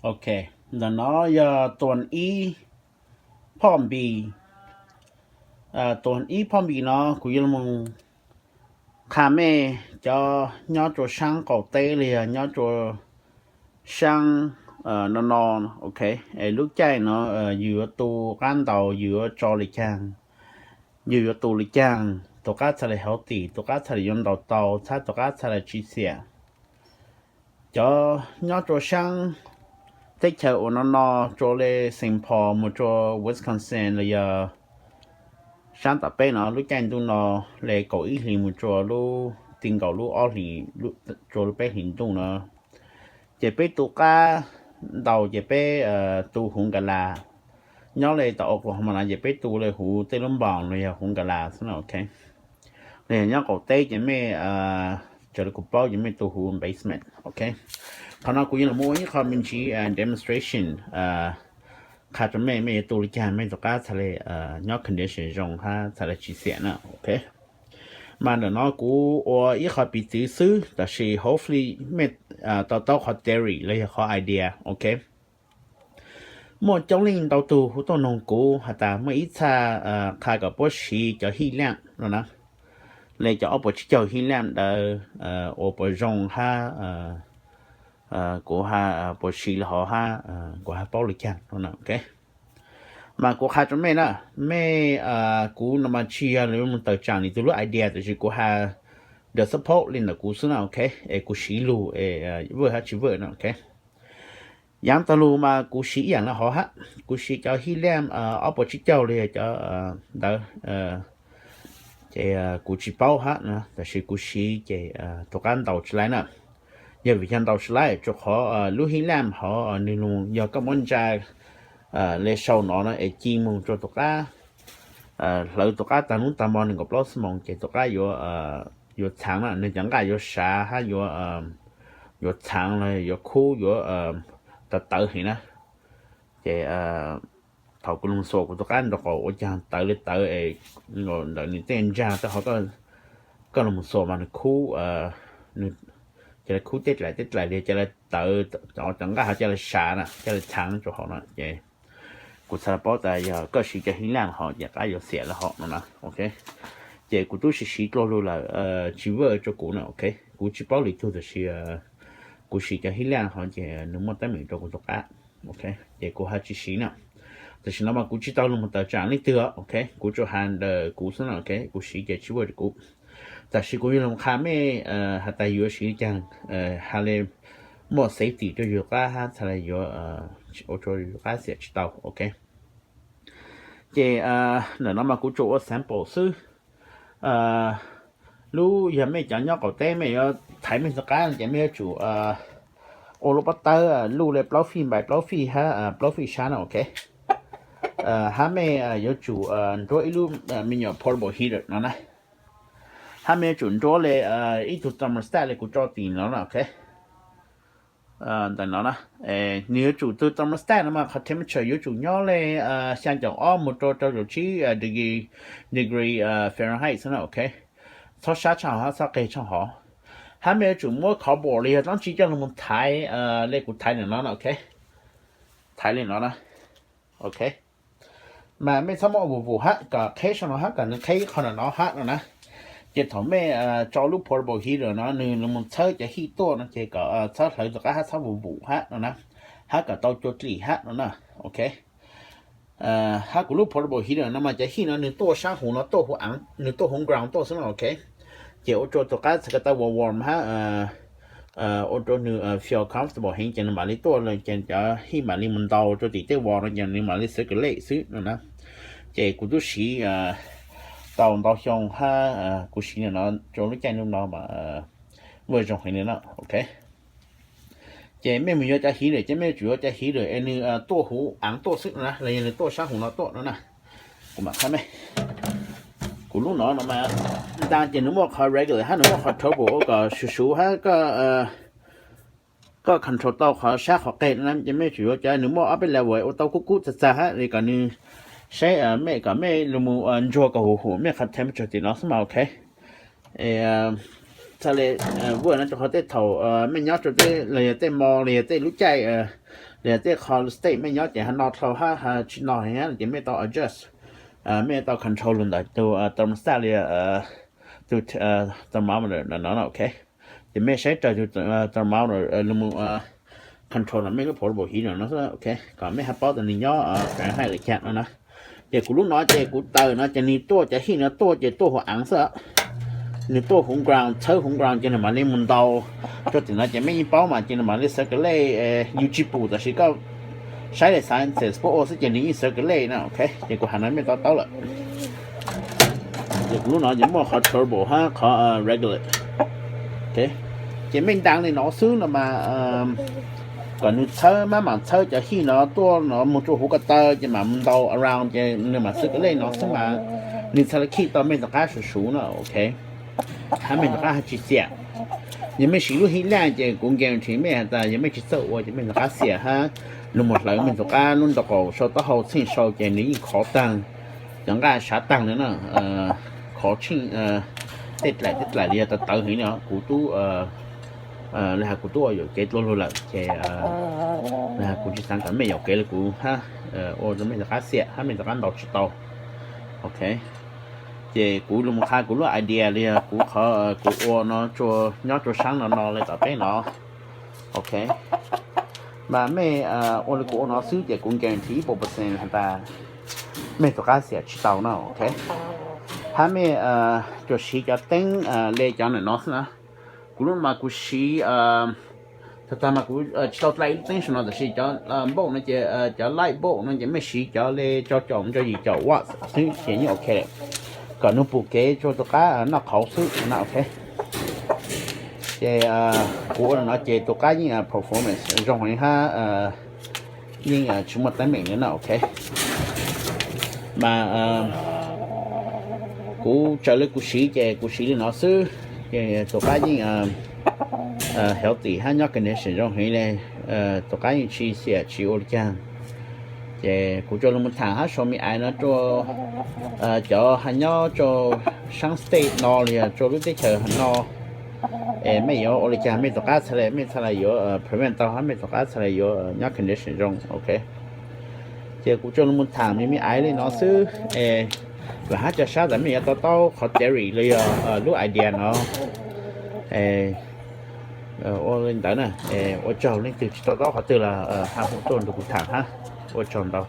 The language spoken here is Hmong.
Ok, ntawm no yog tuas ib Palm Beach. Tuas ib Palm Beach no kuv yuav los qha mej cov nyob rua saab qaum teb los yog nyob rua saab no no, ok, es lub caij no yus yuav tu qab ntaus yus yuav tso li caag, yus yuav tu li caag, tus qab txhaj le hauv tim, tus qab txhaj le yuav ntaus tau, txhab tus qab txhaj le tsi xiam. Cov nyob rua saab teb chaws uas no no, rua le Saint Paul mus rua Wisconsin los yog saab tom peb no, lub caij ntuj no le kaum ib hlis mus rua lub ti nkaus lub ob hlis, rua lub peb hlis ntuj no, ces peb tu qab ntaus ces peb tu huv Nkalas. Nyob le tom Oklahoma no ces peb tu le huv tej lub npoos los yog huv Nkalas xwb no, ok. Los yog nyob qaum teb ces mej, raws li kuv paub ces mej tu huv basement, ok. Qhov no kuv yuav los muab ua ib qho me ntsis demonstration, qha rua mej, mej yuav tu li caag mej tus qab txhaj le nyob condition zoo hab txhaj le tsi xiam na, ok. Mas ntawm no kuv ua ib qho piv txwv xwb, tab sis hopefully mej to taub qhov theory los yog qhov idea, ok. Muaj coob leej ntau tug hu tuaj noog kuv has tas muaj ib txhaj qha kom puab siv cov heat lamp no na, le cov ob puas tsib caug heat lamp ntawd ua puas zoo hab kuv ha puas siv los hov hab kuv ha paub li caag no na, ok. Mas kuv qha rua mej na, mej, kuv no mas tsi yog lug tawm tsaam li tug lub idea, tab sis kuv ha the support li ntawm kuv xwb na, ok. Es kuv siv lug es vwj hab tsi vwj na, ok. Yaav taag lug mas kuv siv ib yaam le hov hab, kuv siv cov heat lamp ob puas tsib caug li cov ntawd, ces kuv tsi paub hab, tab sis kuv siv ces tus qab ntaus tsi laib na. Yog vim yog ntaus tsi laib tsuas qhov lub heat lamp hov nwg lug yog koj muab ntsa le sau no na es ci moog rua tus qab, hlawv tus qab taag nub taag mo nees nkaum plaub xuab moos ces tus qab yuav txhaav na, nwg cov nqaj yuav sav hab yuav txhaav los yuav khub yuav tawv tawv heev na. Ces thaum kuv lug xuas kuv tus qab nraug qaum ua caag tawv le tawv es ntawm nwg tej ntsa tej hov koj lug xuas mas nwg khub, ces le khub tej dlaim tej dlaim li ca le tawv, cov nqaj hov ca le sav na, ca le txhaav rua hov na. Ces kuv txhaj le paub tas yog koj siv cov heat lamp hov ces qab yuav xiam le hov no na, ok. Ces kuv tub siv siv dlua lug lawm, tsi vwj rua kuv na, ok. Kuv tsi paub lwm tug tab sis kuv siv cov heat lamp hov ces nwg muaj teeb meem rua kuv tus qab, ok. Ces kuv ha tsi siv na. Tam sim no mas kuv tsi tau lug moog tawm tsaam leej twg, ok. Kuv tsuas ha ntawm kuv xwb na, ok. Kuv siv ces tsi vwj rua kuv. Tam sim kuv yuav lug qha mej has tas yuav siv li caag ha le muaj safety rua yug qab hab txhaj le yuav ua rua yug qab xiam tsi tau, ok. Ces ntawm no mas kuv tsuas ua sample xwb. Lub yog mej cov nyob qaum teb mej yuav thaiv mej tus qab ces mej yuav tsum ua lub pob tawb luj le plaub feet by plaub feet hab plaub feet sab na, ok. Hab mej yuav tsum nruab ib lub me nyuam portable heater no na. Hab mej yuav tsum nruab le ib tug thermostat le kuv tso tim no na, ok. Ntawm no na, nwg yuav tsum tug thermostat no mas qhov temperature yuav tsum nyob le xyaa caum ob mus rua rau caum tsib degree, degree Fahrenheit xwb na, ok. Txhob sab tshaaj hov hab txhob qeg tshaaj hov. Hab mej yuav tsum muab cardboard le yog dlaab tsi coj lug moog thaiv le kuv thaiv ntawm no na, ok. Thaiv le no na, ok. Mas mej txhob muab vum vum hab kom qheb sau no hab kom nwg qheb ib qho ntawm no hab no na. Ces thaum mej tso lub portable heater no nwg lug moog txhawb cov heat tuaj no ces kom txhob hlawv tus qab hab txhob vum vum hab no na, hab kom tau cua dlim hab no na, ok. Hab kuv lub portable heater no mas cov heat no nwg tuaj saab huv no tuaj huv, nwg tuaj huv ground tuaj xwb no, ok. Ces ua rua tus qab txhad ko taw warm warm hab ua rua nwg feel comfortable heev ces nwg mam li tuaj le ces cov heat mam li mus ntaus rua tim tej wall no ces nwg mam li circulate xwb no na. Ces kuv tub siv tau ntau xyoo hab kuv siv no rua lub caij nub no mas vwj zoo heev le no, ok. Ces mej mus yuav cov heater ces mej yuav tsum yuav cov heater es nwg tuaj huv aav tuaj xwb no na, los yog nwg tuaj saab huv no tuaj no na. Kuv mam qha mej, kuv lub no no mas ntaag ces nwg muaj qhov regular hab nwg muaj qhov toggle ua kom suv suv hab koj control tau qhov sab qhov qeg no na. Ces mej yuav tsum yuav cov nwg muaj ob peb level ua tau kub kub txag txag hab le kom nwg saib mej kom mej lug mus ntsuag kom huv huv mej qhov temperature tim no xwb mas, ok. Txhad le vwj no rua qhov tej thaum mej nyob rua tej los yog tej mo los yog tej lub caij Li tej qhov state mej nyob ces ho no dhau hab tsis no heev hab ces mej tau adjust, mej tau control lug ntawm tus thermostat li tus thermometer no no, ok. Ces mej saib raws tus thermometer lug mus control mej lub portable heater no, ok, kom mej ho paub tas nwg nyob Fahrenheit li cas no na. Ces kuv lub no ces kuv taws no ces nwg tuaj cov heat no tuaj ces tuaj huv aav xwb. Nwg tuaj huv ground, txhawb huv ground ces nwg mam li mus ntaus rua tim no ces mej yeej paub mas ces nwg mam li circulate, yus tsis pum tab sis koj saib li scientist puab ua xwb ces nwg yeej circulate na, ok. Ces kuv has no mej to taub lawm. Ces kuv lub no ces muaj qhov turbo hab qhov regular. Ces mej ntaag li no xwb no mas kom nwg txhawb, maj mam txhawb cov heat no tuaj no moog rua huv ko taw ces mam mus ntaus around ces nwg mam circulate no xwb mas nwg txhad le keep tau mej rov qab suv suv na, ok. Hab mej rov qab tsis xiam. Yog mej siv lub heat lamp ces kuv guarantee mej has tas yog mej tsis txawj ua ces mej rov qab xiam hab lug mus hlawv mej rov qab lub ntaub qaum sau taub hau txheej sau ces nwg yeej khov taag, cov nqaj sav taag le na, khov tsheej tej dlaim tej dlaim li yog tawv tawv heev no kuv tub li has kuv tub ua yuam kev dlua lug lawm ces li has kuv tsis xaav kom mej yuam kev li kuv hab ua rua mej rov qab xiam hab mej rov qab ntaus tsis tau, ok. Ces kuv lug mus qha kuv lub idea li yog kuv qhov kuv ua no nyob rua saab no no le tom peb no, ok. Mas mej ua li kuv ua no xwb ces kuv guarantee ib puas percent has tas mej rov qab xiam tsis tau na, ok. Hab mej tsuas siv cov teeb le cov nam no xwb na. Kuv lub mas kuv siv, tag tag mas kuv tsis tau dlai ib lub teeb saum no tab sis cov bulb no ces cov light bulb no ces mej siv cov le rau caum mus rau yim caum watts xwb ces yeej ok, kom nwg pum kev rua tus qab noj qhauv xwb na, ok. Ces kuv ua li no ces tus qab yeej performance zoo heev hab yeej tsis muaj teeb meem li na, ok. Mas kuv raws li kuv siv ces kuv siv li no xwb, ces tus qab yeej healthy hab nyob condition zoo heev le, tus qab yeej tsis xiam tsis ua li cas. Ces kuv tsuas lug mus thaam hab show me aiv no rua cov has nyob rua saab state no li yog rua lub teb chaws no, es mej yuav ua li cas mej rov qab txhad le, mej txhad le yuav prevent tau hab mej rov qab txhad le yuav nyob condition zoo, ok. Ces kuv tsuas lug mus thaam me me aiv li no xwb, es vam hab cov sab tas mej yuav to taub qhov theory li yog lub idea no, ua li ntawd na. Ua tsaug, leej twg tsis to taub qhov twg los has hu tuaj nrug kuv thaam hab. Ua tsaug ntau.